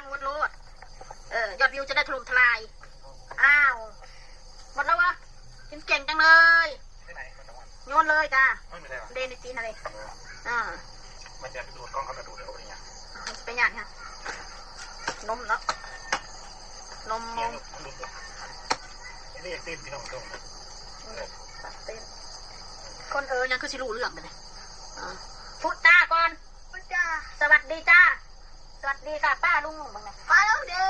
ງໝົດໂລດ ເອີ ຍອດວິວຈະໄດ້ຖະຫຼົ່ມທະລາຍ. ອ້າວ ໝົດແລ້ວຫວາ? ກິນເກັ່ງຈັງເລີຍ. ໂຍນເລີຍຈ້າ. ເດ້ ໃນຈີນຫັ້ນເດ້. ເອີ ມັນຈະໄປດູດກ້ອງ ເຂົາກະດູດເອົາໄປຫຍັງ? ໄປຫຍັງຫະ? ນົມເນາະ ນົມ. ຄົນເອີ ຍັງຄືຊິຮູ້ເລື່ອງບາດນີ້. ພຸດຈ້າກ່ອນ. ພຸດຈ້າ. ສະຫວັດດີຈ້າ. ສະຫວັດດີຈ້າປ້າລຸງເບິ່ງແດ່. ປ້າລຸງເດີ.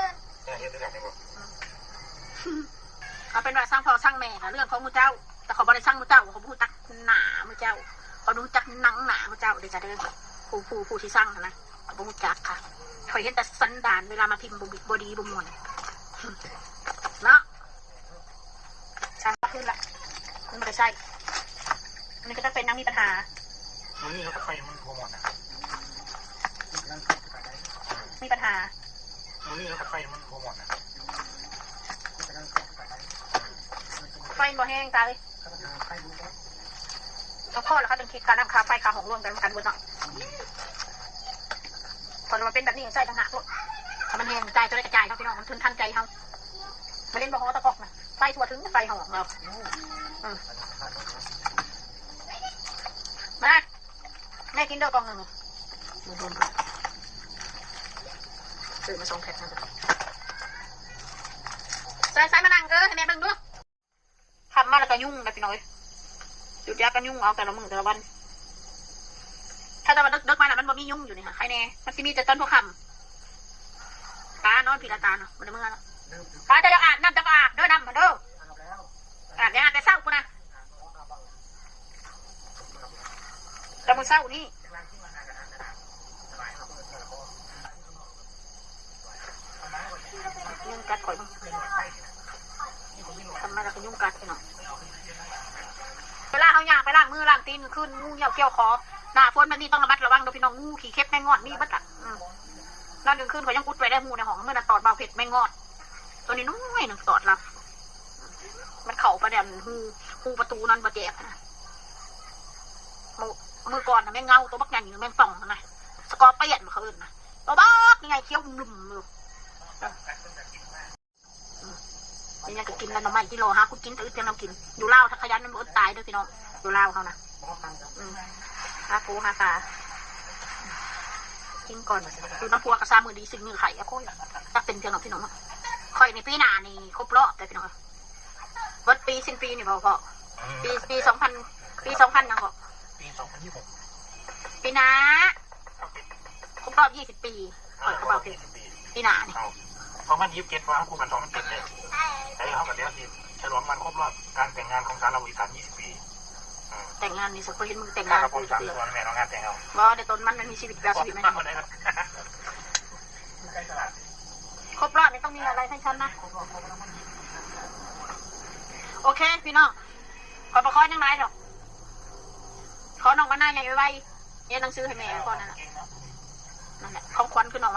ເອົາເປັນວ່າຊັງພໍ່ຊັງແມ່ກະເລື່ອງຂອງໝູ່ເຈົ້າ, ແຕ່ຂ້ອຍບໍ່ໄດ້ຊັງໝູ່ເຈົ້າ, ຂ້ອຍບໍ່ຮູ້ຈັກໜ້າໝູ່ເຈົ້າ, ຂ້ອຍບໍ່ຮູ້ຈັກໜັງໜ້າໝູ່ເຈົ້າເດີຈ້າເດີ. ຜູ້ ຜູ້ ຜູ້ທີ່ຊັງຫັ້ນນະ ຂ້ອຍບໍ່ຮູ້ຈັກຄ່ະ. ຂ້ອຍເຫັນແຕ່ສັນດານ ເວລາມາພິມບໍ່ ບໍ່ດີບໍ່ມ່ວນເນາະ. ສາມຄືນລະ ມັນບໍ່ໄດ້ໃຊ້. ອັນນີ້ກະຈຳເປັນນຳ ມີບັນຫາ. ມື້ນີ້ເຮົາກະໄຟມັນບໍ່ໝົດນະ ມີບັນຫາ. ມື້ນີ້ເຮົາກະໄຟມັນບໍ່ໝົດນະ ໄຟມັນບໍ່ແຮງຕາເອີຍ. ເອົາພໍແລ້ວ ເຂົາຕ້ອງຄິດຄ່ານ້ຳຄ່າໄຟຄ່າຫ້ອງລວມກັນ ນຳກັນເບິດເນາະ. ເພາະວ່າເປັນແບບນີ້ໃຊ້ຕ່າງຫາກໂລດ. ຖ້າມັນແຮງ ຈ່າຍເທົ່າໃດກະຈ່າຍເນາະພີ່ນ້ອງ, ມັນທຶນທັນໃຈເຮົາ. ມາຫຼິ້ນບໍ່ຫໍຕະກອກນະ ໄຟທົ່ວເຖິງ ໄຟຫ້ອງເນາະ. ອື ມາ ແມ່ກິນເດີກ່ອງໜຶ່ງ ຊື້ມາສອງແພັກ. ໃສ່ ໃສ່ມານັ່ງ ເອີ ໃຫ້ແມ່ເບິ່ງດູ. ຄ່ຳມາແລ້ວກະຍຸງນະພີ່ນ້ອງເອີຍ, ຢຸດຢາກະຍຸງເອົາແຕ່ລະມື້ແຕ່ລະວັນ. ຖ້າແຕ່ວ່າເດິກໆມາແລ້ວມັນບໍ່ມີຍຸງຢູ່ນີ້ຫະ ໃຄແນ່, ມັນຊິມີແຕ່ຕອນຫົວຄ່ຳ. ຕານອນພີ້ລະ ຕານອນ ບໍ່ໄດ້ເມືອລະ. ຕາ ເຈົ້າຢາກອາບນ້ຳ ເຈົ້າກະອາບເດີ ນ້ຳຫັ້ນເດີ. ອາບ ອາບແຕ່ເຊົ້າພຸ້ນນະ ແຕ່ມື້ເຊົ້ານີ້. ຍຸງກັດຂ້ອຍ ທຳມາແລ້ວກະຍຸງກັດພີ່ນ້ອງ. ເວລາເຮົາຍ່າງໄປລ້າງມືລ້າງຕີນຄືນ ງູເຫຍົ້າກ່ຽວຄໍ. ໜ້າຝົນແບບນີ້ຕ້ອງລະມັດລະວັງເດີພີ່ນ້ອງ, ງູ ຂີ້ເຂັບ ແມງງອດ ມີເບິດລະ. ອື ນອນກາງຄືນຂ້ອຍຍັງອຸດໄວ້ໄດ້ ຮູໃນຫ້ອງ ມື້ນັ້ນຕອດບ່າວເພັດ ແມງງອດ ໂຕນ້ອຍໆໜຶ່ງຕອດລະ ມັນເຂົ້າໄປໃນຮູ ຮູປະຕູນອນບໍ່ແຈກຫັ້ນນະ. ມື້ ມື້ກ່ອນນະ ແມງເງົາໂຕບັກໃຫຍ່ ແມງປ່ອງຫັ້ນນະ ສະກອປຽນເຂົາເອີ້ນນະ ໂຕບັກໃຫຍ່ຂຽວລຸ່ມໆຢູ່. ອື ມີຫຍັງກະກິນລະ ໜໍ່ໄມ້ກິໂລ ຫາຂຸດກິນກະອຶດພຽງແນວກິນ. ຢູ່ລາວຖ້າຂະຫຍັນມັນບໍ່ອຶດຕາຍເດີພີ່ນ້ອງ ຢູ່ລາວເຮົານະ. ອື ຫາປູຫາປາກິນກ່ອນ. ຢູ່ນຳຜົວກະສາມມື້ດີສີ່ມື້ໄຂ້ ອະໂຄຍ ຈັກເປັນພຽງເນາະພີ່ນ້ອງເນາະ. ຂ້ອຍນີ້ປີໜ້ານີ້ຄົບລອບເດີພີ່ນ້ອງ, ເບິດປີສິ້ນປີນີ້ບໍ່ພໍ. ອື ປີ ປີສອງພັນ ປີສອງພັນຫຍັງເກາະ ປີສອງພັນຊາວຫົກ ປີໜ້າ ຄົບລອບຊາວຫົກປີ. ເອີ ຄົບລອບຊາວຫົກປີ ປີໜ້ານີ້. ເອົາ ສອງພັນຊາວເຈັດ ວ່າເຮົາຄົບກັນສອງພັນເຈັດເດ້. ເອີ ເຮົາກະດຽວຊິສະຫຼອງວັນຄົບລອບການແຕ່ງງານຂອງສາວລາວອີສານຊາວປີ. ອື ແຕ່ງງານນີ້ ສະເພາະເຫັນມຶງແຕ່ງງານ ແມ່ນງານແຕ່ງເຮົາ ບໍ່ໄດ້ ຕອນມັນ ມັນມີຊີວິດ ແບບຊີວິດມັນ ຄົບລອບນີ້ຕ້ອງມີອະໄລໃຫ້ຊັ້ນນະ. ໂອເຄພີ່ນ້ອງ ຂ້ອຍບໍ່ຂໍຫຍັງຫຼາຍດອກ, ຂໍນ້ອງມານາໃຫຍ່ໄວໆ ຮຽນໜັງສືໃຫ້ແມ່ກ່ອນນັ້ນລະ. ນັ້ນແຫຼະ ຂອງຂວັນຄືນ້ອງ